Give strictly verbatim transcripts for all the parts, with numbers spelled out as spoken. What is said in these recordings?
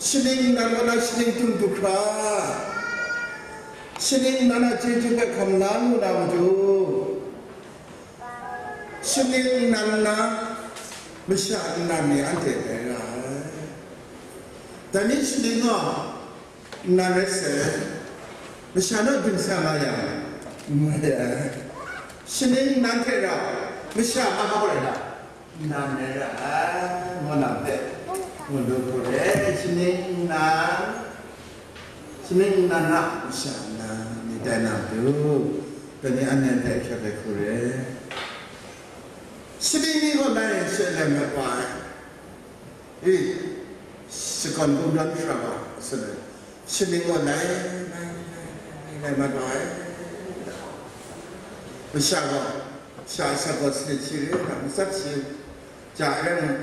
Shaning nnan kaw na shaning tung du hkra, shaning nnan a chyeju hpe hkam la lu na matu, shaning nnan na masha nnan ni anhte dai ra ai. Dai ni shaning gaw nnan rai sai, masha naw dingsa nga yang, n rai ai. Shaning nnan hte rau, masha mahkra rai na, nnan rai ra ai, ngu na hpe, ngu lu hku re, shaning nnan, shaning nnan a masha nnan ni tai na matu, dai ni anhte hpe hkrat ai hku re. Shaning ni gaw lai she lai mat wa ai. I, shakawn kungdawn hkra wa, shaning, shaning gaw lai, lai, lai, lai, lai mat wa ai. Masha gaw, sha asak gaw sanit shi re ai hta, matsat shi ja ai rai nna,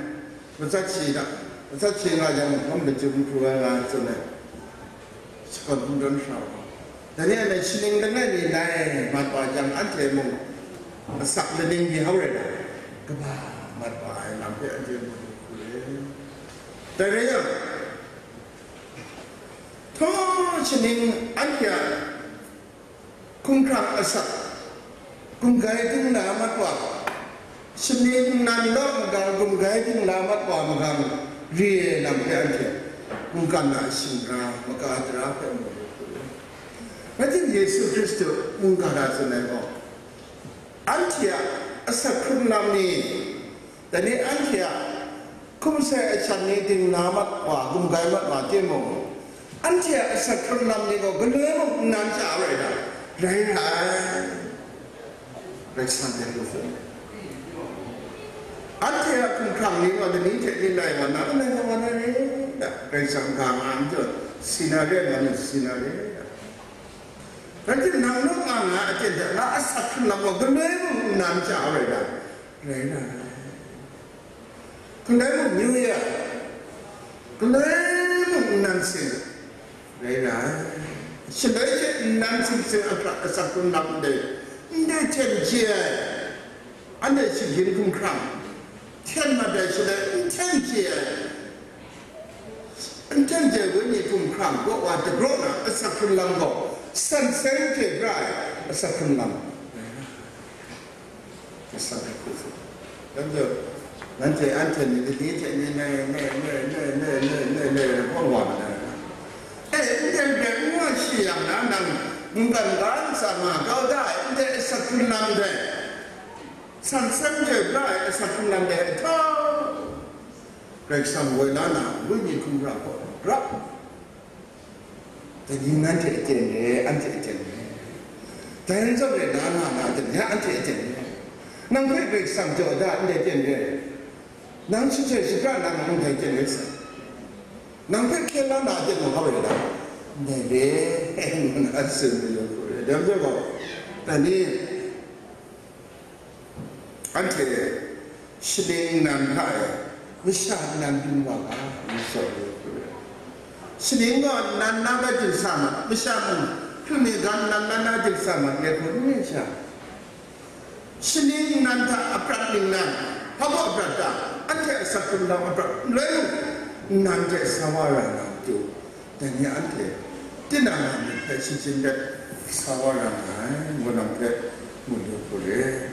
matsat shi hta, matsat shi nga jang, hkawm lachyum hkru ai nga ai tsun ai. Shakawn kungdawn hkra wa. Dai ni a shaning langai mi lai mat wa jang, anhte mung asak laning mi hau rai na, kaba mat wa ai lam hpe anhte mu lu hku re. Dai rai yang, htaw shaning anhte a hkumhkrang asak, gumgai dingla mat wa, shaning nnan law magang gumgai dingla mat wa magang re ai lam hpe anhte mungkan a shingra, maga dara hpe mu lu hku re. Rai timung, Yesu Hkristu mungga hta tsun ai gaw, anhte a asak hkrung lam ni, dai ni anhte a hkum sai ashan ni dingla mat wa, gumgai mat wa timung, anhte a asak hkrung lam ni gaw galoi mung nnan chya rai na, rai ra ai. Karai Kasang hpe hku tsun ai. Anhte a hkumhkrang ni gaw lani hte ni lai wa na, n lai wa na re, da, Karai Kasang ga nga ai majaw, si na re, nga nu si na re, da. Rai timung, nang naw nga nga ai aten hte, nga asak hkrung lam gaw galoi mung nnan chya rai na, rai na. Galoi mung New Year, galoi mung nnan sing rai ra ai. Shaloi she nnan sing sing a hkra asak hkrung lam ndai, ndai hten chye ai, anhte shagrin hkumhkrang hten mat ai shaloi n hten chye ai, n hten chye ai wenyi hkumhkrang kaw wa dagraw na asak hkrung lam gaw, san seng hte bra ai asak hkrung lam. Asak hkrung lam gaw, nanhte anhte ni lani hte ni nai, nai, nai, hpawng wa ma na. E, ndai ndai n wa shi yang na, nang mungkan ga ntsa nga kau da ai, ndai asak hkrung lam dai, san seng hte bra ai asak hkrung lam dai, htaw, Karai Kasang woi la na, wenyi hkumhkrang hpaw rap. Dai ni nanhte aten re, anhte aten re. Dai rai zawn rai na, na, na aten, ya anhte aten re. Nang hpe Karai Kasang jaw da, ndai aten re. Nang shisha shapra na, nang dai aten re sa. Nang hpe hkyen la na aten mung hau rai da, ndai re, ngu na tsun mayu hku re. Dai majaw gaw, dai ni, anhte shaning nnan hta e masha nnan byin wa ga, ngu tsun ai hku re. Shaning gaw nnan na bai dingsa mat, masha mung hpring mi ga nnan na na dingsa mat, ngai hku n myit sha. Shaning nnan hta aprat ningnan, hpa baw aprat ta, anhte asak hkrung lam aprat n rai mung, nnan hte sa wa ra na matu, dai ni anhte tinang a myit hpe shinggyim dat sa wa ra nga ai, ngu lam hpe mu lu hku re.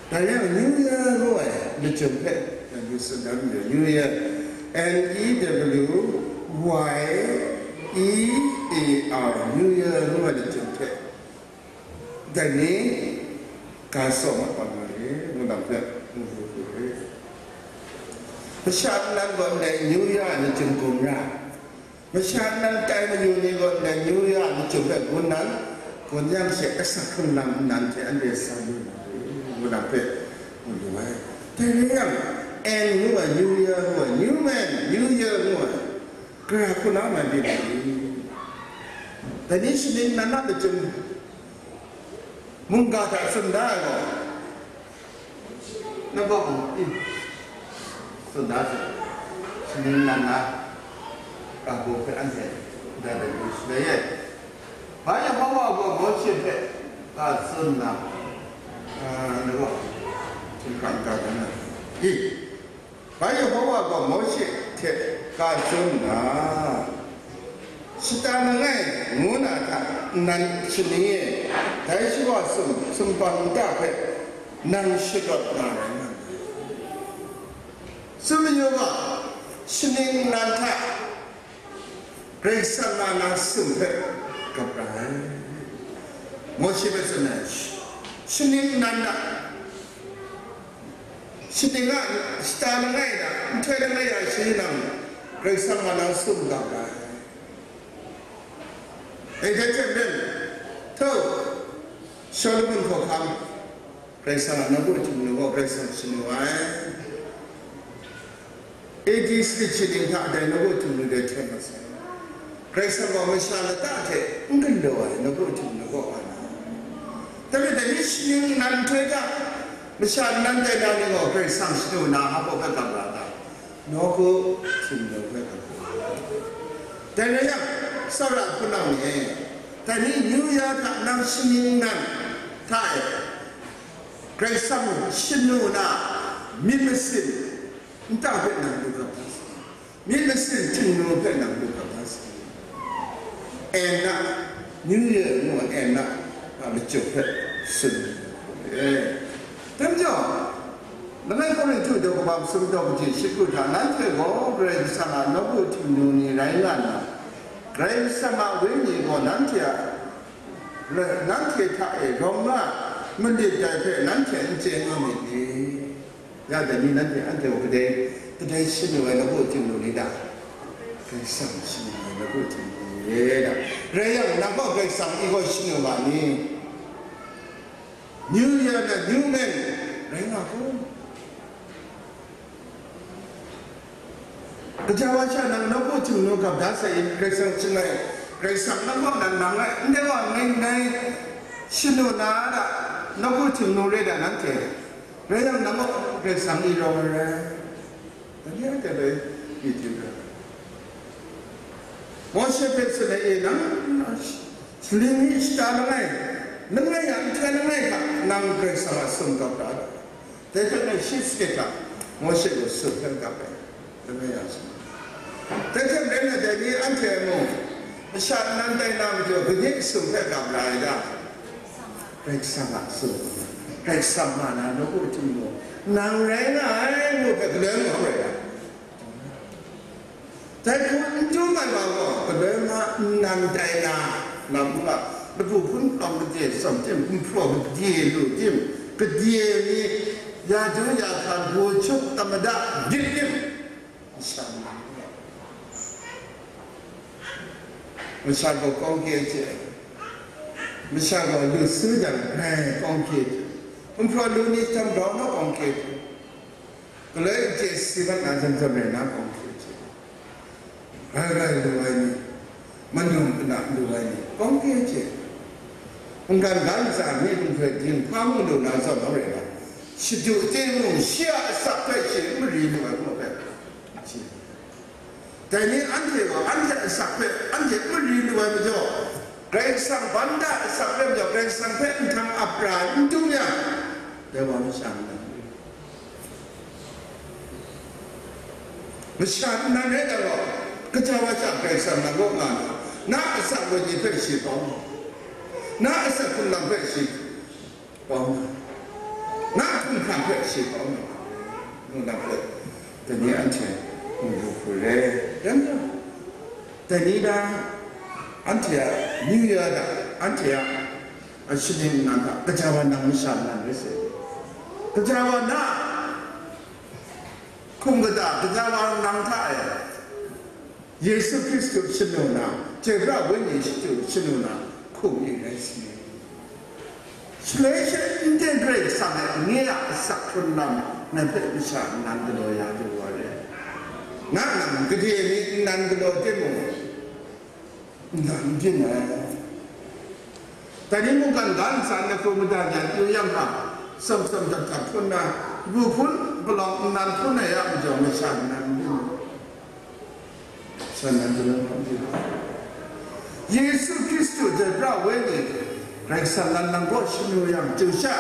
Dai yang New Year ngu ai lachyum hpe nanhte tsun dan mayu, New Year, N E W Y E A R, New Year ngu ai lachyum hpe dai ni ga tsaw mat wa nga re, ngu lam hpe mu lu hku re. Masha nnan gaw ndai New Year a lachyum gun ra, masha nnan tai mayu ni gaw ndai New Year a lachyum hpe gun nan, gun yang she asak hkrung lam nnan hte anhte sa lu na re, ngu lam hpe mu lu ai. Dai rai yang, N ngu ai, New Year ngu ai, New Man, New Year ngu ai, gara hku na mai byin ai ni? Dai ni shaning nnan a lachyum mungga hta tsun da ai gaw, na gaw, i, tsun da ai, shaning nnan a ga baw hpe anhte da ai yu shaloi e. Bai Yehova gaw Mawshe hpe ga tsun nna, a, na gaw, hkinghkang ga dan ai. I, Bai Yehova gaw Mawshe hte Ga tsun nna, shata langai ngu na hta nnan shaning e, dai shawa sum sumpan nta hpe nang sharawt na rai nga ai. Tsun mayu ga, shaning nnan hta Karai Kasang a na sum hpe gap ra ai. Mawshe hpe tsun ai, shaning nnan hta, shaning a shata langai na, nhtoi langai a shayi nang, Karai Kasang a na sum gap ra ai. E, dai hte maren, htau, Solomon hkawhkam, Karai Kasang a nawku htingnu gaw Karai Kasang shanu ai. A D sali hte ning hta dai nawku htingnu dai hten masai. Karai Kasang gaw masha lata hte n galaw ai nawku htingnu kaw nga na. Dai majaw, dai ni shaning nnan nhtoi hta, masha nnan tai na ni gaw Karai Kasang shanu na, hpa hpe gap ra ta? Nawku htingnu hpe gap ra. Dai rai yang, tsawra hpunau ni e, dai ni New Year hta nang shaning nnan hta e, Karai Kasang shanu na myit masin nta hpe nang lu gap da sai. Myit masin htingnu hpe nang lu gap da sai. N na, New Year ngu N na, a lachyum hpe tsun ai. Dai majaw, langai Korinhtu daw kaba masum daw kaji shi kru hta, nanhte gaw Karai Kasang a nawku htingnu ni rai nga nna, Karai Kasang a Wenyi gaw nanhte a, nanhte hta e rawng nga malit dai hpe nanhte n chye nga myit ni? Ya dai ni, nanhte, anhte gaw kadai, kadai shanu ai nawku htingnu ni ta? Karai Kasang shanu ai nawku htingnu ni ta? Rai yang, nang gaw Karai Kasang i gaw shanu ma ni? New Year na New Man rai nga hku. Kaja wa sha nang nawku htingnu gap da sai, Karai Kasang shanu ai, Karai Kasang nang gaw nan nang ai, ndai gaw ngai, ngai shanu na ra, nawku htingnu re da nanhte. Rai yang, nang gaw Karai Kasang i rawng ai rai. Dai ni anhte bai mi ting ai. Mawshe hpe tsun ai, e, nang, shaning ni shata langai, langai a nhtoi langai hta nang Karai Kasang a sum gap da ai. Dai hte maren shi sakyit hta Mawshe gaw sum hpe gap ai. Langai a sum. Dai hte maren na dai ni anhte mung, masha nnan tai na majaw, kaning sum hpe gap ra ai ta? Karai Kasang a sum, Karai Kasang ma na nawku htingnu, nang rai nga ai ngu hpe galoi mahkra ai. Dai hku n dum ai wa gaw, galoi ma nnan tai na, lam ga, labu hpun palawng kadye tsawm tim, nhpraw kadye lu tim, kadye mi, ya du ya hkan, bu chup tamada gyit tim, masha nnan gaw, masha gaw kawng kye chye, masha gaw lu su jang, grai kawng kye chye, nhpraw lu ni chyam grau naw kawng kye chye, galoi n chye si mat na jang jam rai na kawng kye chye, grai grai lu ai ni, manung kana lu ai ni, kawng kye chye, mungkan ga ntsa ni, mung hpe dinghpang mung lu na zawn rai na, shadu chye mung, shi a asak hpe shi n mari lu ai hpe, dai ni anhte gaw anhte asak hpe anhte n mari lu ai majaw, Karai Kasang banda asak rai majaw, Karai Kasang hpe nhtang ap ra n dum yang, dai wa masha nnan, masha nnan rai taw, kaja wa sha Karai Kasang nang kaw nga na, na asak wenyi hpe shi bau, na asak hkrung lam hpe shi bau na, na hkumhkrang hpe shi bau na, ngu na hpe, dai ni anhte mu lu hku re, yan gaw, dai ni na, anhte a New Year hta, anhte a, a shaning nnan hta, kaja wa nang masha nnan rai sai, kaja wa na hkum kata, kaja wa nang hta e, Yesu Hkristu shanu na, Chyoi Pra Wenyi shatu shanu na, hkum yu rai sa ni? Shaloi she n teng Karai Kasang e nye a asak hkrung lam ngai hpe masha nnan galaw ya du wa re, nga nang gade ni nnan galaw timung, nnan n byin ai. Dai ni mungkan ga ntsa nna hkrum mada jan yu yang hpa, tsam tsam dak dak hpun na, gu hpun palawng nnan hpun ai a majaw, masha nnan n byin ai. Masha nnan hpun ai hpang hte, Yesu Hkristu Chyoi Pra Wenyi, Karai Kasang nnan nang kaw shanu yang chyu sha,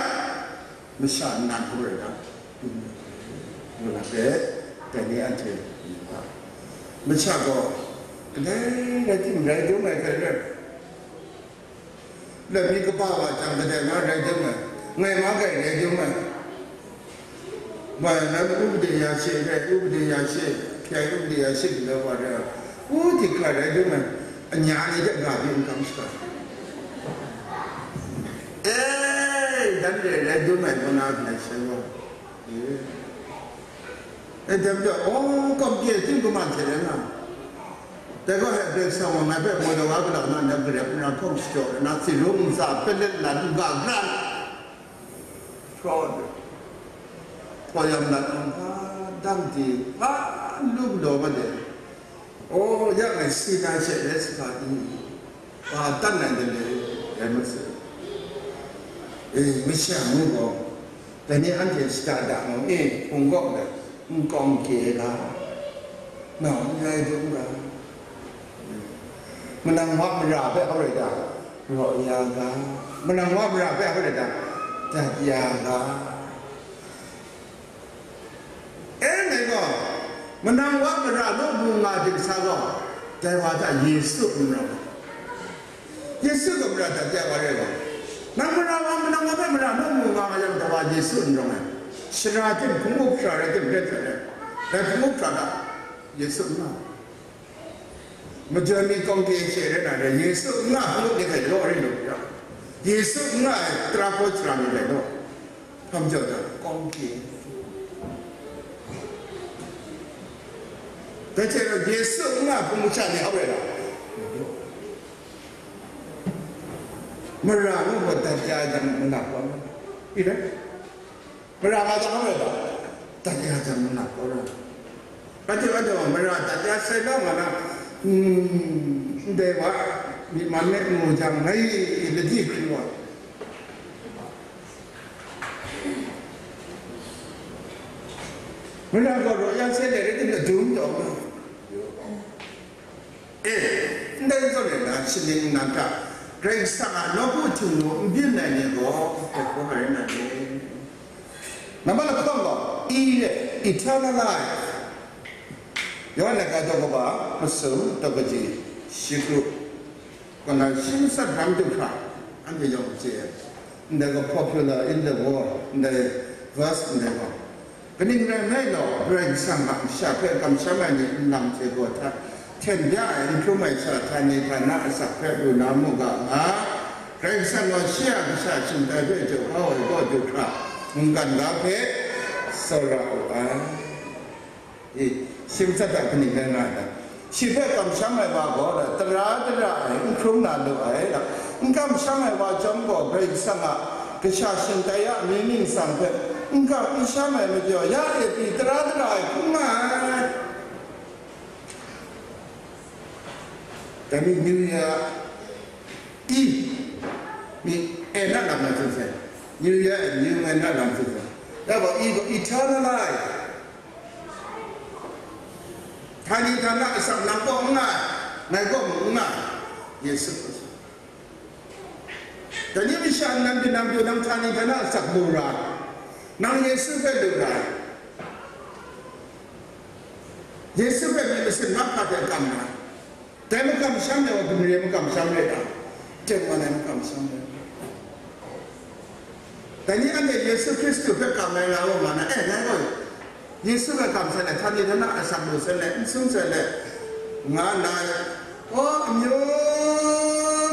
masha nnan hpun rai na, ngu na hpe, dai ni anhte, Masha gaw, kadai rai tim rai dum ai hkrai rai. Lami kaba wa jang kadai nga rai dum ai, ngai ma kai rai dum ai. Mai nan upade ya she rai, upade ya she, hkyai upade ya she kadai wa rai, u di hkra rai dum ai, anya ni de ga di n kam shaga. E, dan de rai dum ai, mana hkrai sai wa. E. E, dai majaw, oh, kawm pyi, ting kaman hte rai nga. Dai gaw, he, Karai Kasang gaw ngai hpe maw daw wa, galaw na, nang garep nna hkawng shadaw na, tsi rung ntsa, pyalet na, n ga gran, hpraw, hpaw yam na, hpa dang di, hpa lu galaw ma de. Oh, ya ngai si na she, rai sa ga i? Wa dan ai de le, rai ma sai. E, masha ngu gaw, dai ni anhte shada da ngu, e, hpung gaw le, n kawng kye ga, nau n rai dum ga, manang wa mara hpe hau rai da, raw ya ga, manang wa mara hpe hau rai da, dat ya ga. E, ngai gaw, manang wa mara naw mu nga dingsa gaw, dai wa hta Yesu n rawng ai. Yesu gaw mara dat ya wa rai gaw, nang mara wa, manang wa hpe mara naw mu nga nga yang, dai wa Yesu n rawng ai. Sara tim, hpung up hkra rai tim, rai hkra rai, dai hpung up hkra hta Yesu n nga. Majoi mi kawng kye she rai na rai, Yesu n nga hpung up ni hpe law rai lu ra, Yesu n nga ai tara hpaw sara ni rai law. Hkam jau jang, kawng kye. Dai hte rau Yesu n nga hpung masha ni hau rai lam. Mara ngu gaw dat ya jang, manap kau rai. I rai? Mara nga jang hau rai lam. Dat ya jang, manap kau rai. Anhte, anhte gaw mara dat ya sai kau nga na, hmm, ndai wa, myi man e mu jang, ngai ladi hkri wa. Mara gaw raw ya sai let rai tim, adum taw nga. E, ndai zawn e na, shaning nnan hta, Karai Kasang a nawku htingnu n byin ai ni gaw, hkawhkam ai rai na ni? Nambat lahkawng gaw, i re, eternal life. Yawhan laika daw kaba masum, daw kaji shi kru. Kaw na shi matsat ram du hkra, anhte yawng chye ai. Ndai gaw popular in the world, ndai verse ndai gaw. Kaning rai nme law, Karai Kasang a masha hpe kamsham ai ni nlang hte gaw hta, hten bya ai, n hkrum ai sha, htani htana asak hpe lu na mu ga nga, Karai Kasang gaw shi a kasha shingtai hpe jaw kau ai gaw du hkra, mungkan ga hpe tsawra u ai. I, shi matsat hta kaning rai nga ai ta? Shi hpe kamsham ai wa gaw, tara dara ai, n hkrum na lu ai, n kamsham ai wa chyawm gaw, Karai Kasang a kasha shingtai a amying ningsang hpe n kam n sham ai majaw, ya e pyi tara dara ai hkrum nga ai. Dai mi New Year i, mi e na lam na hte sai, New Year and New Man na lam hte sai, ya gaw i gaw eternal life. Htani htana asak nang kaw n nga ai, ngai kaw mung n nga ai, Yesu Hkristu. Dai ni masha nnan byinang pyaw nang htani htana asak lu ra, nang Yesu hpe lu ra, Yesu hpe myit masin mahkra hte kam ra, dai makamsham ai wa, gumre makamsham rai ta? Teng wan ai makamsham rai. Dai ni anhte Yesu Hkristu hpe kam ai nga u nga na, e, ngai gaw Yesu hpe kam sai let, htani htana asak lu sai let, n sung sai let, nga nna, o, amyu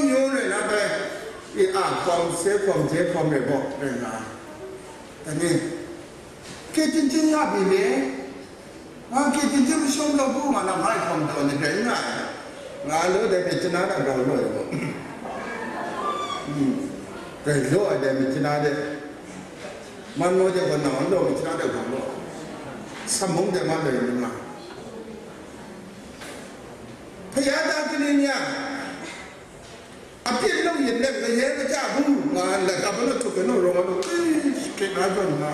myu rai na bai, i a hkawm, se hkawm, je hkawm rai gaw rai nga ai. Dai ni, kye jin jin ya byin ni, nga kye jin jin mashawng taw bu nga na, mai hkawm taw ni grai n nga ai. Nga law dai myit chana hta grau law ai gaw, hmm, grai law ai dai myit chana de, man maw de gaw nang law myit chana de grau law, samung de ma dai ni nga. Hpaya ta kani ni a? Apyin nung yin lem kaye kaja bu nga, nlai kap na htuk ai nu rawng ai nu, ei, hkrit na zawn nga.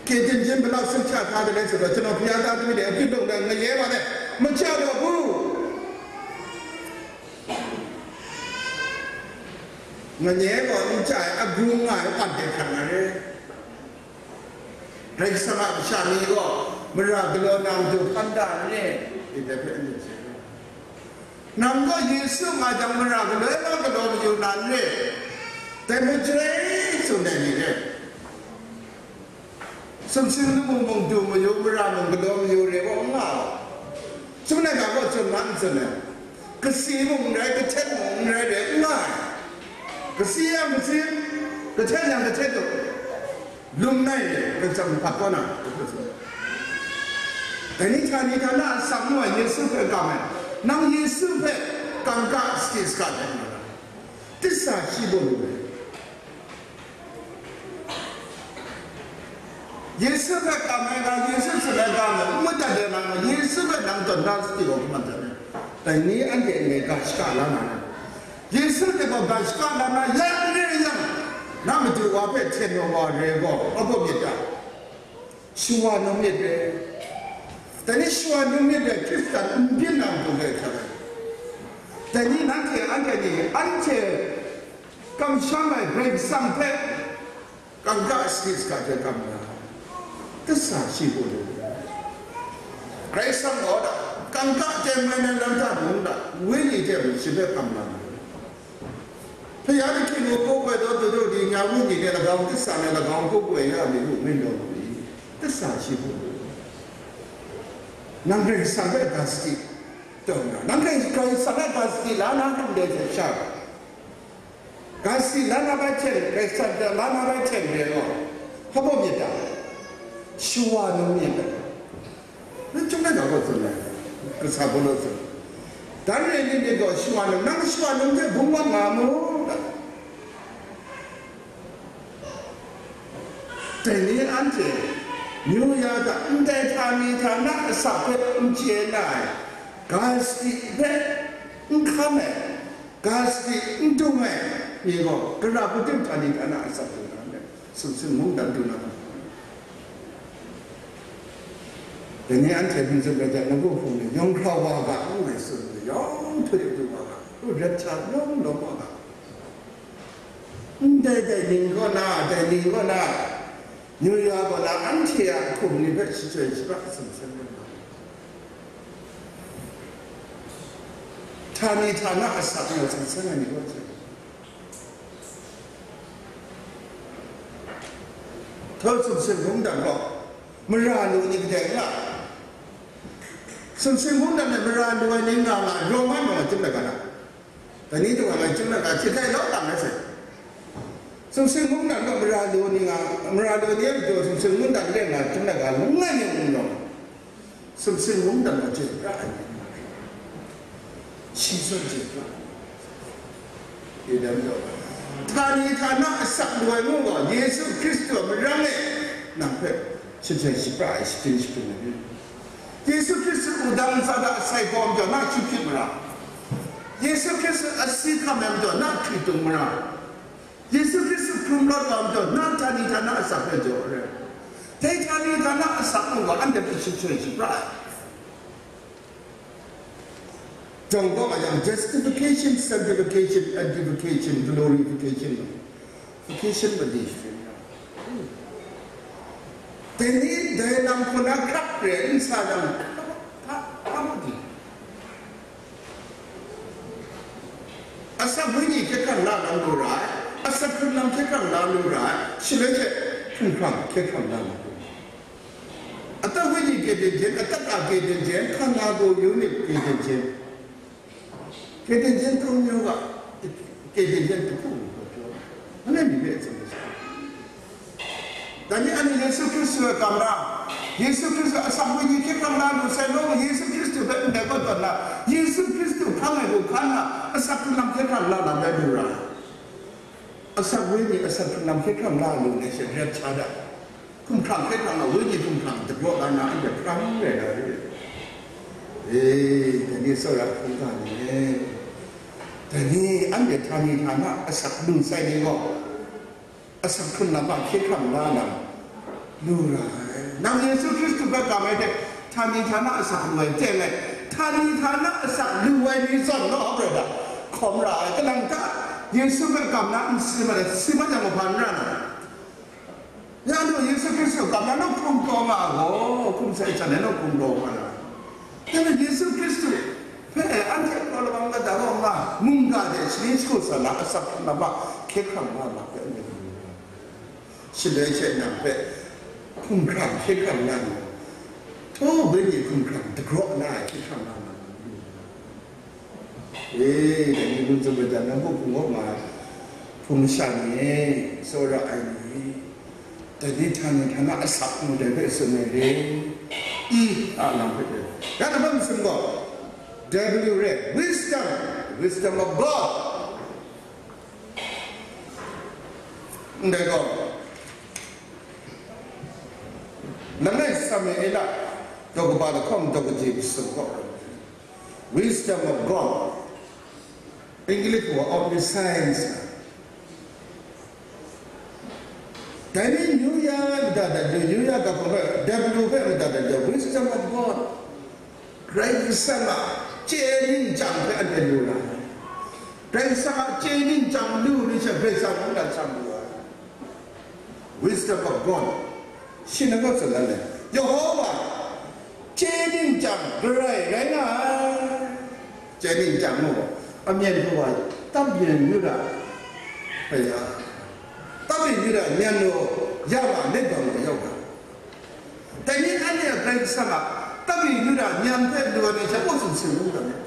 Kye jin jin palak sumsha hka de rai sa gaw, jana hpaya ta kani de apyin nung lem ngaye wa de, maja gaw bu. Ngaye gaw n ja ai, agru nga ai, wan de hkrat na re. Karai Kasang a kasha ni gaw, Mara galaw na matu hkan da n re, dai hpe anhte tsun ai. Nang gaw Yesu nga jang mara galaw ai, mara galaw mayu na n re, dai hpe chyoi tsun ai ni re. Sumsing lamu mung du mayu, mara mung galaw mayu re gaw n nga ai. Tsun ai ga gaw tsun ma n tsun ai. Kasi mung n rai, kahten mung n rai, re n nga ai. Kasi yang kasi, kahten yang kahten u. Lum nai re, Karai Kasang hpat kau na. Dai ni hta ni hta na a asak nu ai Yesu hpe kam ai. Nang Yesu hpe kangka sadi saka ai. Tisa shi bung lu ai. Yesu hpe kam ai ga, Yesu tsun ai ga, n madat ai nang, Yesu hpe nang tawn da sadi gaw, n madat ai. Dai ni anhte ndai ga shaka la na ai. Yesu hte gaw ga shaka la na ya n re yang, na madu wa hpe hten wa wa re gaw, a baw myit ta? Shawa num myit re. Dai ni shawa num myit re, Hkristan n byin na matu re hkra ai. Dai ni nanhte, anhte ni, anhte kamsham ai Karai Kasang hpe kangka sadi saka hte kam na, tisa shi bung lu. Karai Kasang gaw da, kangka teng mai na lam hta mung da, wenyi hte mung shi hpe kam na. Hpyi ya, ahkying aten gaw kawk kawk ai taw, dawdaw di nya wenyi hte lagaw tisa na lagaw kawk kawk ai ya mi lu, ngai law lu ni? Tisa shi bung lu. Nang Karai Kasang hpe ga sadi tawn na, nang Karai Kasang hpe ga sadi la na hkam de hte sha. Ga sadi la na bai hten, Karai Kasang hpe la na bai hten re gaw, hpa baw myit ta? Shawa num myit ta? Nang chyum na ga gaw tsun ai, kasa gaw law tsun. Dan re ni myit gaw shawa num, nang shawa num hte bungwan nga mu? Dai ni anhte, New Year hta ndai htani htana asak hpe n chye na ai, ga sadi hpe n hkam ai, ga sadi n dung ai ni gaw, gara hpatum htani htana asak hpe n hkam ai, sumsing mungdan du na. Dai ni anhte hpung tsun ai hte, na gu hpung ni yawng hkra wa ga n rai tsun ai, yawng hpung du wa ga, rapture yawng lawm wa ga. Ndai, dai ning kaw na, dai ning kaw na, New Year kaw na, anhte a hkum ni hpe shachyoi shapra sumsing lu ga. Htani htana asak ni sumsing ai ni kaw hte. Htawt sumsing mungdan gaw, mara lu ni kadai nga? Sumsing mungdan e mara lu ai ni nga nga, Roman wa chyum na ga na? Dai ni hta wa ngai chyum na ga, hti hkai law tam na sai. Sumsing mungdan gaw mara lu ni nga, mara lu ni a majaw sumsing mungdan len nga chyum na ga, langai mi n rawng. Sumsing mungdan gaw chye pra ai ni, shi zawn chye pra ai. Htani htana asak lu ai ngu gaw, Yesu Hkristu a marang e nang hpe shajai shapra ai, shapring shapring ai ni. Yesu Hkristu wudang ntsa hta sai hkawm jaw na hkrit hkrit mara. Yesu Hkristu asi hkam ai majaw na hkritung mara. Yesu Hkristu hkrum rawt wa majaw na htani htana asak hpe jaw ai. Dai htani htana asak mung gaw anhte hpe shachyoi shapra ai. Jang gaw a yang, justification, sanctification, sanctification, glorification, vacation mali shi. Dai ni dai lam hku na hkrap re n sa yang, hpa, hpa, hpa mu di? Asak wenyi hkye hkrang la lam lu ra ai, asak hkrun lam hkye hkrang la lu ra ai, shaloi she hkrung hkrang hkye hkrang la lu. Atak wenyi kye den jen, atak a kye den jen, hkang nga gaw yawng myit kye den jen. Kye den jen hkrung yawng ga, kye den jen jahku gaw pyaw, anhte myit hpe tsun ai sha. Dai ni anhte Yesu Hkristu a kamra, Yesu Hkristu a asak wenyi hkye hkrang la lu sai law, Yesu Hkristu hpe ndai kaw tawn na, Yesu Hkristu hpang ai hku hkan na, asak hkrun lam hkye hkrang la lam rai lu ra ai. Asak wenyi, asak hkrun lam hkye hkrang la lu ai sha, rapture da. Hkumhkrang hkye hkrang a, wenyi hkumhkrang dagraw la na, anhte hkram rai na re. E, dai ni tsawra hkungga ni e, dai ni anhte htani htana asak lu sai ni gaw, asak hkrun lam a hkye hkrang la na lu ra ai. Nang Yesu Hkristu hpe kam ai hte, htani htana asak lu ai teng ai, htani htana asak lu ai ni zawn naw hkrai da, hkawm ra ai. Kalang ta, Yesu hpe kam na n si mat ai, si mat yang, hpa n ra na? Ya nu, Yesu Hkristu kamsham na hkum taw nga gaw, hkum sai hkyan na hkum taw nga na. Dai majaw Yesu Hkristu hpe anhte kraw lawang kata kaw nga, mungga de sharin shagu sa na asak hkam na ma, hkye hkrang nga ma hpe anhte mu. Shaloi she nang hpe hkumhkrang hkye hkrang nga mu. Htaw wenyi hkumhkrang dagraw na ai hkye hkrang nga ma. E, dai ni lung tsum ai hta, nang hpe hpung awk nga ai hpung masha ni e, tsawra ai ni e, dai ni hta ni hta na asak mu dai hpe tsun ai re. I, a, nang hpe re. Ya, nang hpe masum gaw, W re, wisdom, wisdom of God. Ndai gaw, langai Samuela, daw kaba lahkawng daw kaji masum gaw, Wisdom of God. English wa omniscience. Dai ni New Year mada dat, New Year ga hpe, W hpe mada dat, Wisdom of God. Karai Kasang a chye ningchyang hpe anhte lu ra ai. Karai Kasang a chye ningchyang lu ni hte Karai Kasang mungdan shang lu ai. Wisdom of God. Shi na gaw tsun dan ai. Yehowa chye ningchyang Karai rai nga ai. Chye ningchyang mu gaw, amyen hku wa, Tabyin Yuda, aya, Tabyin Yuda myen gaw, ya ma, net bang gaw yau ga. Dai ni anhte a Karai Kasang a, Tabyin Yuda myen hpe lu ai ni hte, aw sumsing lu ga myit.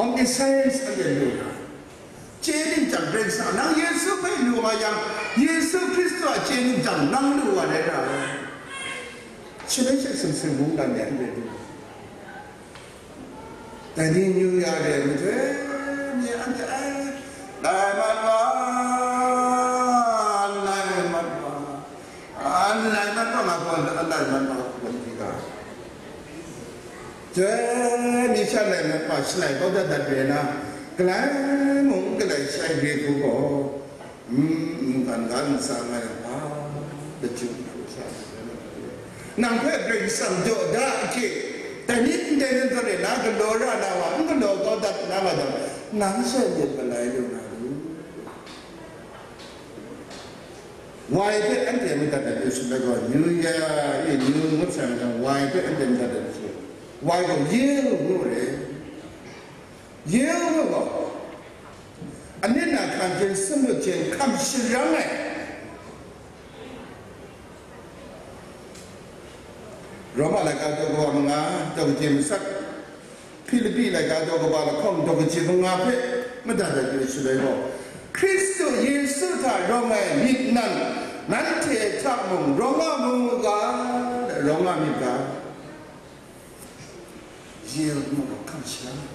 Omniscience anhte lu ga. Chye ningchyang Karai Kasang, nang Yesu hpe lu nga yang, Yesu Hkristu a chye ningchyang nang lu wa rai ra ai. Shaloi she sumsing mungdan de anhte du. Dai ni New Year re ai majaw, ni anhte ai, lai mat wa, lai mat wa, lai mat wa, nga gaw lai mat wa, hkum di ga. Joi, ni sha lai mat wa, shalai kau dat dat re na, galai mung galai shai re hku gaw, mm, mungkan ga ntsa nga yang hpa, lachyum hku sha, nang hpe Karai Kasang jaw da ahkye, dai ni ndai ni zawn e na galaw ra na wa, n galaw kau dat na nga jang, nang she myit malai lu na lu. Wai hpe anhte madat ai hte shaloi gaw, New Year e, New ngut sai majaw, wai hpe anhte madat ai hte shaloi, wai gaw yiu ngu re. Yiu ngu gaw, anit na hkan hte sumlut hte hkam sharang ai. Roma laika daw kaba manga, daw kaji matsat, Hpilipi laika daw kaba lahkawng daw kaji manga hpe madat ai hte shaloi gaw, Hkristu Yesu hta rawng ai myit nan, nanhte hta mung rawng nga mu ga, rawng nga myit ga. Ye mung gaw hkam sharang.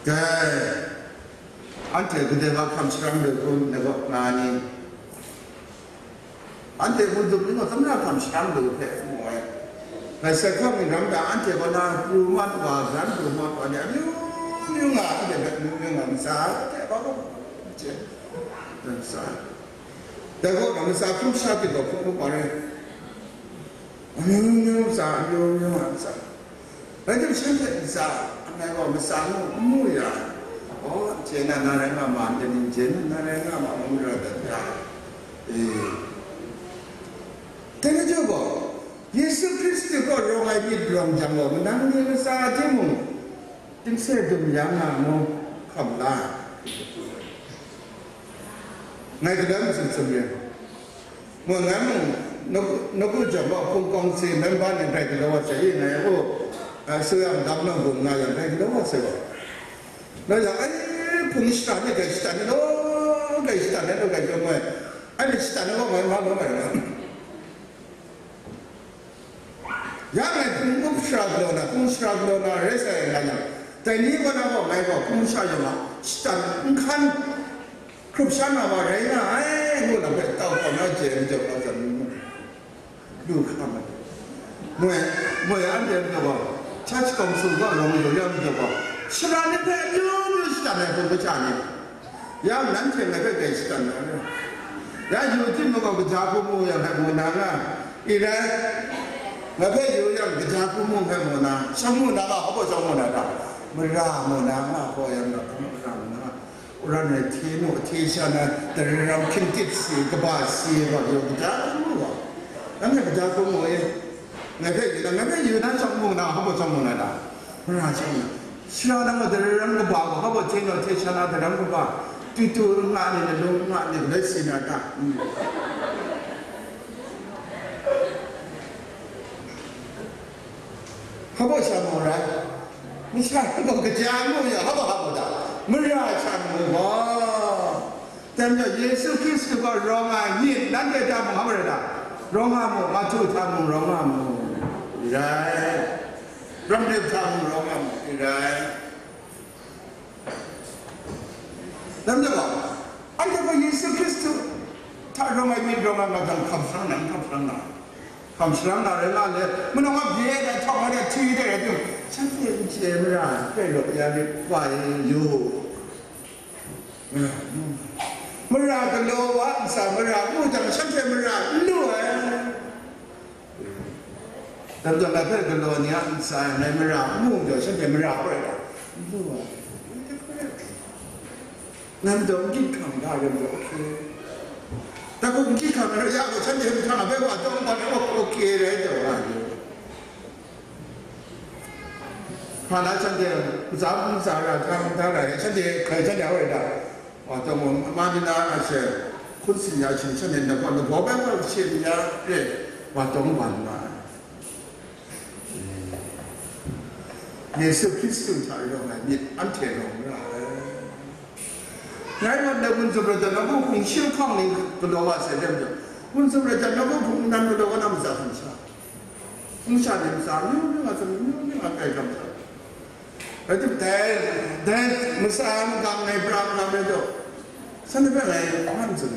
Dai, anhte kadai wa hkam sharang lu hku, na gaw nga ni? Anhte hpung dum ni gaw, tamra hkam sharang lu hpe mu ai. Ngai sai hkawng ning ram da, anhte kaw na pru mat wa, san pru mat wa ni, amyu myu nga, anhte hpe amyu myu nga, ntsa, anhte hpa gaw, chye, ntsa. Dai gaw, ntsa hpung sha hte gaw hpung hpung wa rai. Amyu myu ntsa, amyu myu nga ntsa. Rai tim, shanhte ntsa, anhte gaw matsa nu n mu ya, oh, chye na, na rai nga ma, ndai ning chye na, na rai nga ma, ngu ra dat ya. E. Dai majaw gaw, Yesu Hkristu kaw rawng ai myit rawng jang gaw, manang ni matsa timung, timse dum ya nga mu, hkam la. Ngai kadai mung tsun tsun re. Mung ngai mung, nawku, nawku jam gaw hpung kawng si member ni bai galaw wa sai, ngai gaw, a, suyang dam nang bum nga yang bai galaw wa sai gaw. Ngai yang, ai, hpung shara ni gai shatan ni law, gai shatan ni law, gai jam ai. Ai ni shatan ni law, ngai ma law, ngai ma. Ya ngai hpung up shara galaw na, hpung shara galaw na rai sai nga yang, dai ni kaw na gaw ngai gaw hpung sha yawng a shatan n hkan hkrup sha na wa rai nga ai, ngu na hpe tau hkau na je ai majaw, kau zan lu hkam ai. Moi, moi anhte majaw gaw, church council gaw rawng majaw ya majaw gaw, sara ni hpe amyu myu shatan ai hpung masha ni, ya nanhte ngai hpe gai shatan na re. Ya yu timung gaw, kaja hku mu yang hpe mu na nga, i rai, ngai hpe yu yang, kaja hku mu hpe mu na, shawng mu na nga, hpa shawng mu na ta, mara mu na nga, hpaw yang ga, mara mu na nga, Ran ai hte nu, hte sha na, daram hkying tit si, kaba si, wa yawng kaja hkrum mu wa. Nanhte kaja hkrum mu e. Ngai hpe yu na, ngai hpe yu na chyawm mu na, hpa baw chyawm mu na ta? Mara chyawm mu. Sara nang a daram kaba gaw, hpa baw hte nu, hte sha na daram kaba, tu tu nga ni, na lung nga ni, galoi si na ta? Mm. Hpa baw sha mu rai? Masha gaw kaja mu ya, hpa baw, hpa baw ta? Mara sha mu wa. Dai majaw Yesu Hkristu gaw rawng ai myit, nanhte hta mung hpa rai ta? Rawng nga mu, Mahtu hta mung rawng nga mu. Rai. Ramrip hta mung rawng nga mu. Rai. Dai majaw, anhte gaw Yesu Hkristu hta rawng ai myit rawng ai matang hkam sharang na, hkam sharang na? Hkam sharang na rai nga le, manawng a bye dai, htawk ai dai, htwi dai rai timung, shanhte n chye mara, hpe rawt ya rit wa e yu. Mara galaw wa ntsa mara mu jang, shanhte mara n lu ai. Dai majaw ngai hpe galaw ni a ntsa ngai mara n mu majaw, shanhte mara hpe rai ta? N mu ai. Ngai majaw n gyit hkam da rai majaw, oke. Dai hku n gyit hkam ai rai ya gaw, shanhte mahtang a bai wa tawng ban ai, oke rai taw nga yu. Hpa na shanhte ntsa ntsa ra, hkam da ra, shanhte hkrai shanhte a woi da. Wa tawng wa, ma ni na a she, hkun sin ya shi, shanhte na gaw, na gaw bai gaw she ni ya re, wa tawng wa nna. Yesu Hkristu hta rawng ai myit, anhte rawng ra ai. Ngai rawt na wunzum rajan nawku hpung shi lahkawng ni galaw wa sai dem jaw, wunzum rajan nawku hpung nan galaw wa na matsa hpung sha. Hpung sha ni matsa, amyu myu nga tsam, amyu myu nga tai gam sa. Rai tim, dai, dai matsa ai magam ngai bra bra rai jaw, shanhte hpe ngai hpan tsun.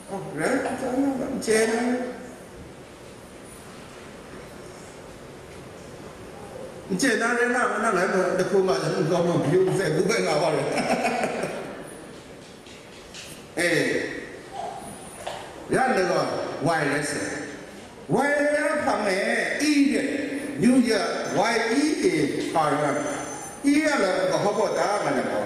Oh, rai, n chye na, n chye na. N chye na rai na, nang ngai mung lahku nga, n gawm mung, byu n tsai, gu bai nga wa rai. E, yan na gaw, wai rai sai. Wai rai hpang e, i de, New Year, Y E A, hpa rai. I a lam gaw hpa baw ta nga na gaw.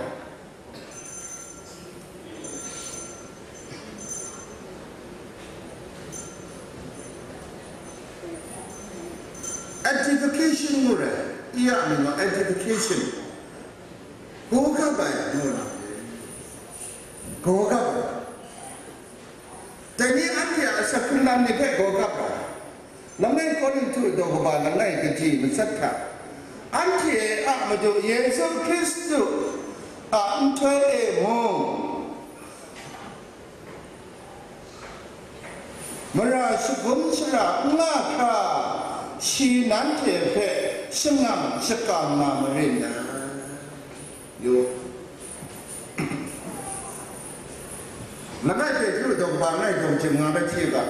Edification ngu rai, i a mying gaw edification. Gaw gap ai, ngu na. Gaw gap ai. Dai ni anhte a asak hkrung lam ni hpe gaw gap ai. Langai Korinhtu daw kaba langai kaji matsat hta, anhte a Madu Yesu Hkristu a nhtoi e mung, mara shagun shara n nga hkra, shi nanhte hpe shangang shakam nga marin dai. Yu. Langai Petru daw kaba langai dawng hte manga bai hte ga,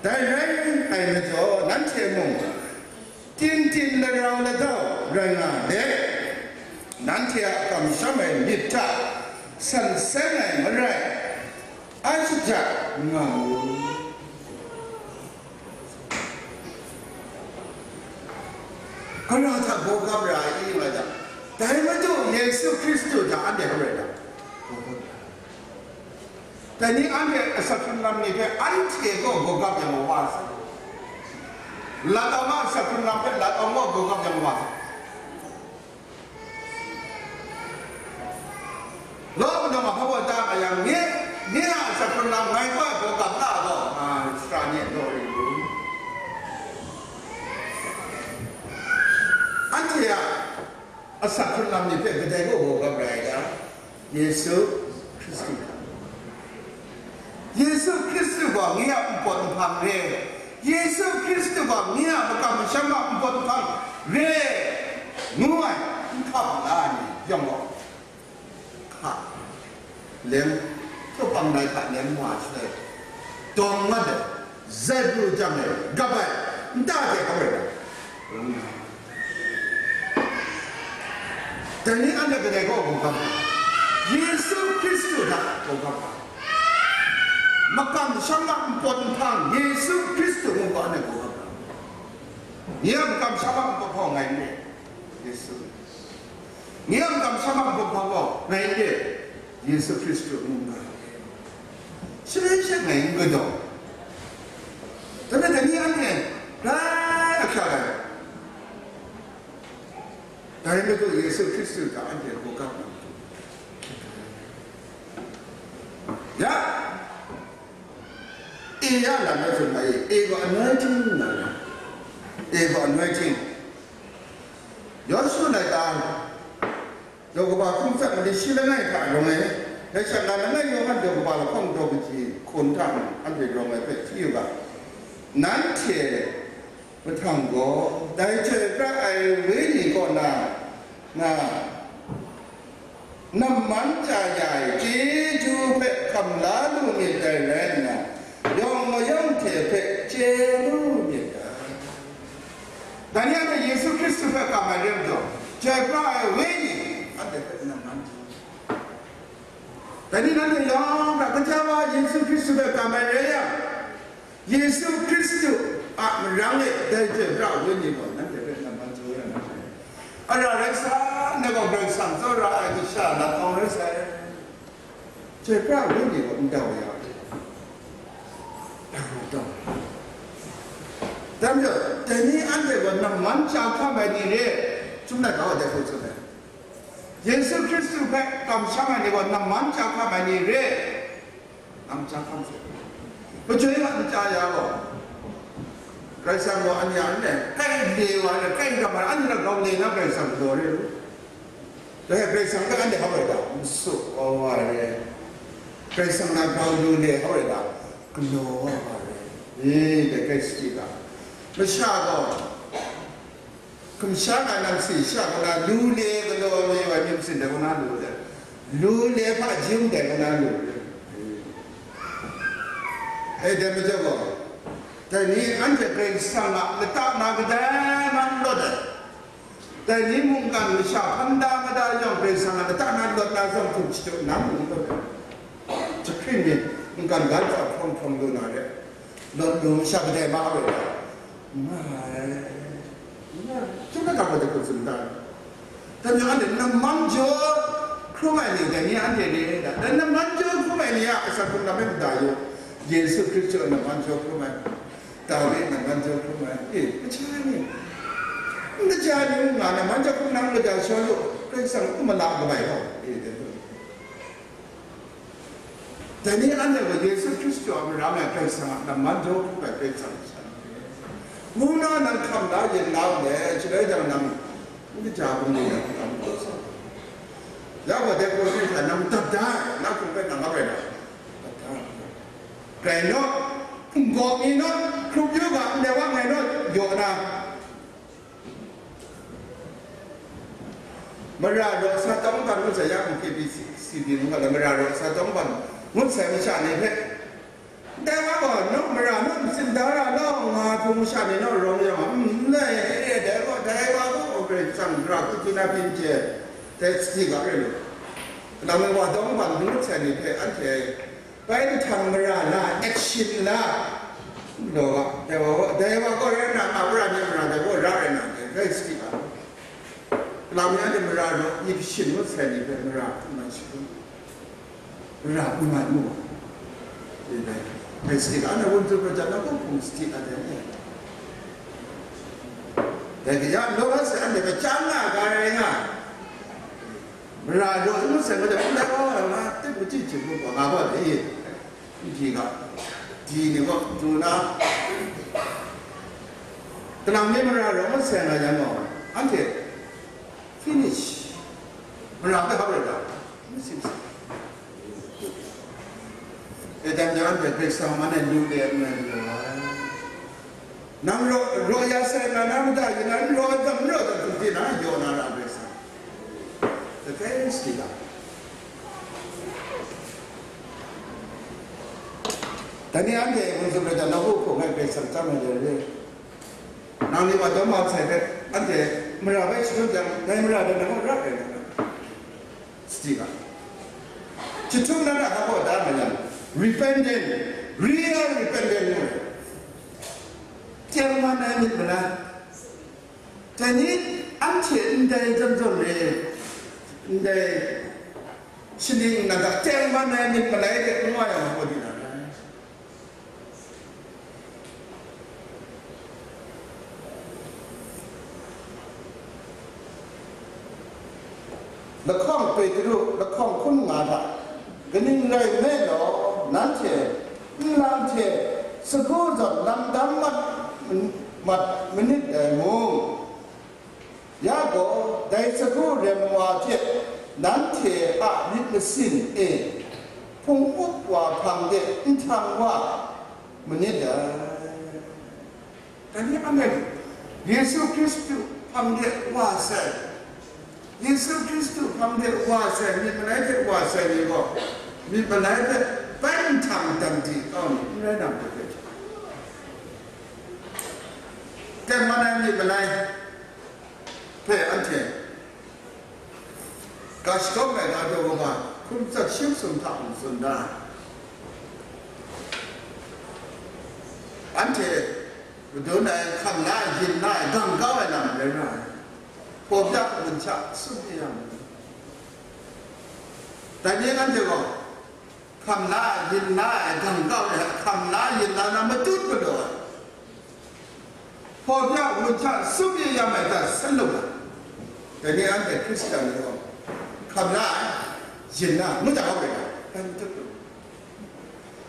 dai rai ai majaw, nanhte mung, tin tin larau ladau rai nga let, nanhte a kamsham ai myit hta san seng ai marai, a shajat nga mu. Gara hta gaw gap ra ai i nga jang, dai Madu Yesu Hkristu hta anhte hkrum rai ta? Dai ni anhte asak hkrung lam ni hpe anhte gaw gaw gap yang wa sa. Lat awng a asak hkrung lam hpe lat awng gaw gaw gap yang wa sa. Law kanu ma hpa baw ta ma yang, nye, nye a asak hkrung lam ngai gaw gaw gap la gaw, nga, sara ni law ring lu. Anhte a asak hkrung lam ni hpe kadai gaw gaw gap rai ai ta? Yesu Hkristu. Yesu Hkristu gaw nye a npawt nhpang re, Yesu Hkristu gaw nye a makam masham a npawt nhpang re, ngu ai, n hkap la ai ni yawng gaw, hka, leng, hkawpang lai hta nem wa shaloi, dawng mat ai, zai pru jang ai, gap ai, nta hte hkawai ai. Dai ni anhte kadai gaw gaw gap ai? Yesu Hkristu hta gaw gap ai. Makam masham a npawt nhpang Yesu Hkristu ngu gaw anhte gaw gap ai. Nye a makam masham a npawt hpawng ngai n re, Yesu. Nye a makam masham a npawt hpawng gaw ngai n re. Yesu Hkristu a mungga, shaloi shangai n galaw. Dai hpe dai ni anhte grai ahkyak ai. Dai matu Yesu Hkristu hta anhte hkawhkam na, ya, e ya lam na tsun ai, e gaw anointing na, e gaw anointing. Yawshu laika, daw kaba hkum tsat mali shi langai hta rawng ai, dai sha na langai yawng a daw kaba lahkawng daw kaji hkun hta mung anhte rawng ai hpe hti u ga, nanhte mahtang gaw dai chyoi pra ai Wenyi kaw na, na namman chya ya ai chyeju hpe hkam la lu myit dai rai nna, yawng mayawng hte hpe chye lu myit dai. Dai ni anhte Yesu Hkristu hpe kam ai re majaw, chyoi pra ai Wenyi anhte hpe namman chye. Dai ni nanhte yawng hta kaja wa Yesu Hkristu hpe kam ai rai yang, Yesu Hkristu a marang e dai chyoi pra ai Wenyi gaw nanhte hpe namman chye ya na. Ara rai sa, ngai gaw Karai Kasang tsawra ai kasha lahkawng rai sai. Chyoi pra ai Wenyi gaw n dau ya. Dau, dau. Dai majaw, dai ni anhte gaw namman chya hkam ai ni re, chyum na kau ai dai hku tsun ai. Yesu Hkristu hpe kamsham ai ni gaw namman chya hkam ai ni re. Namman chya hkam sai. Majoi a n chya ya gaw, Karai Kasang gaw anhte a n le, kai le wa le, kai n kam ai, anhte a grau le na Karai Kasang galaw re lu. Dai Karai Kasang hpe anhte hau rai ta, n su kau wa re. Karai Kasang na grau lu le hau rai ta, galaw wa wa re. E, dai hkrai sadi ga, masha gaw, hkum sha nga nang si sha kaw na, lu le galaw mayu ai myit masin dai kaw na lu de, lu le hpa jim dai kaw na lu de. E, dai majaw gaw, dai ni anhte Karai Kasang a lata na kadai man lawt ai, dai ni mungkan masha hpan da mada yawng, Karai Kasang a lata na lawt na zawn hkum shadu na mung lawt ai. Jahkring ni mungkan ga tsawp hprawng hprawng lu na re, lawt lu masha kadai ma re, nga ai. Nga, chyum na ga wa de hku tsun da. Dai majaw anhte namman jaw hkrum ai ni, dai ni anhte re, dai namman jaw hkrum ai ni a asak hkrung lam e mada yu, Yesu Hkristu a namman jaw hkrum ai. Dawi nan man jaw hkrum ai, e, kaja ni, n kaja ni, nga nan man jaw hkrum nang kaja shaw lu, Karai Kasang n mala kabai gaw, e, dai lu. Dai ni anhte gaw Yesu Hkristu a marang e Karai Kasang a nan man jaw hkrum ai Karai Kasang sha. Ngu na nang hkam la yin la ndai, shaloi jang nang n kaja bungli nang hkam lu sa. Ya gaw dai hku hte hkra nang dat da ai, na hkum hpe nang ap rai na, dat da ai. Rai naw, n gaw mi naw, hkrup yu ga, ndai wa ngai naw, yaw na. Mara raw sa tawng ban ngut sai ya, K B C, C B ngu ga la, mara raw sa tawng ban ngut sai masha ni hpe, ndai wa gaw, naw, mara naw, ntsin da ra naw, nga hpung masha ni naw rawng yang, n, n, e, e, dai gaw, dai wa gaw, Karai Kasang, Mara hku tsun na pyi n chye, dai sadi ga re lu. Kalang mi wa tawng ban ngut sai ni hpe, anhte, Bai nhtang mara la, action la, law ga, dai wa, dai wa gaw rai nna, a, mara ni mara dai gaw ra rai nna, dai rai sadi ga. Lam ya ni mara raw, myit kashin ngut sai ni hpe mara hpung na shagun, mara hpung na mu ga. Dai, dai, dai sadi ga, na wun tsun prat jang, na hpung hpung sadi ga dai ni. Dai ga ya, law ga sai, anhte hpe chyang nga ga rai nga. Mara jaw ngut sai majaw, ndai wa nga, tep machyi hkying hkrum gaw nga ba de, n di ga, di ni gaw, du na, kalang mi mara jaw ngut sai nga yang gaw, anhte finish, mara hpe hap rai ga, n sim sai. E, dai majaw anhte Karai Kasang man e lu le n rai lu ai. Nang raw, raw ya sai nga na mada, yin na n raw ai hta, n raw ai hta, hkum hte na yaw na ra ai Karai Kasang. Sakai sadi ga. Dai ni anhte hpung tsun prat jang, na hku hpung ai Karai Kasang chyam ai de re. Nang ni wa taw ma sai hpe, anhte mara bai shangun jang, dai mara de nang gaw ra ai. Sadi ga. Chyahtum na ra hpa gaw da ma yang, repentant, real repentant ngu ai. Teng man ai myit mala. Dai ni anhte ndai jan zawn re, ndai Shaning nan hta tengman ai myit malai de n wa yang hpaw di na rai. Lahkawng Petru lahkawng hkun nga hta, kaning rai nme law, nanhte nlang hte sagu zawn lamdam mat, mat manit dai mung, ya gaw, dai sagu rem wa hte nanhte a myit masin e hpung up wa hpang de nhtang wa manit dai. Dai ni anhte Yesu Hkristu hpang de wa sai, Yesu Hkristu hpang de wa sai, myit malai hte wa sai ni gaw, myit malai hpe bai nhtang dan di kau ni n rai na, myit hpe tengman ai myit malai hpe anhte ga shadawn ai ga daw kaba hkum tsat shi masum hta mung tsun da. Anhte madun ai, hkam la ai, yin la ai, gang kau ai lam rai nga ai. Hpaw bya gun hta tsun ya yang, dai ni anhte gaw, hkam la, yin la ai, gang kau ai, hkam la, yin la na matut galaw ai, hpaw bya gun hta tsun ya yang, mai ta san lu ai. Dai ni anhte Hkristan ni gaw, hkam la ai, yin la ai, ngut da hkau rai ai, dai matut galaw.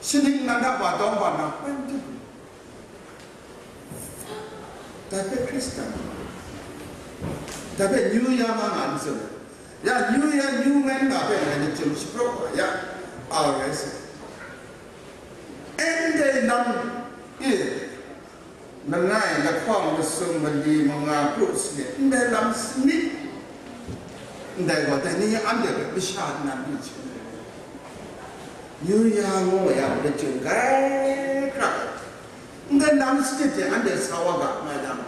Shaning nan hta wa tawng wa na, dai matut galaw. Dai hpe Hkristan, dai hpe New Year nga nga n tsun ai. Ya, New Year, New Man nga hpe ngai ni chyum shapraw wa ya, R S. Ndai lam e, langai, lahkawng, masum, mali, manga, kru, sanit, ndai lam sanit, ndai gaw, dai ni anhte hpe masha nnan lu hte, New Year ngu wa ya, chyum grai hkra. Ndai lam sanit hte anhte sa wa ga, nga yang,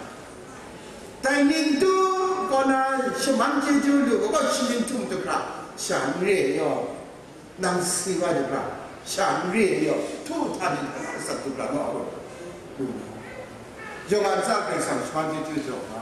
dai ning tu kaw na shaman chyeju lu ga, gaw, shi ning htum du hkra, sha n re yaw, nang si wa du hkra, sha n re yaw, htu hta ni hta na atsat du hkra naw, a gaw, lu na. Yawng a ntsa Karai Kasang shaman chyeju jaw nga.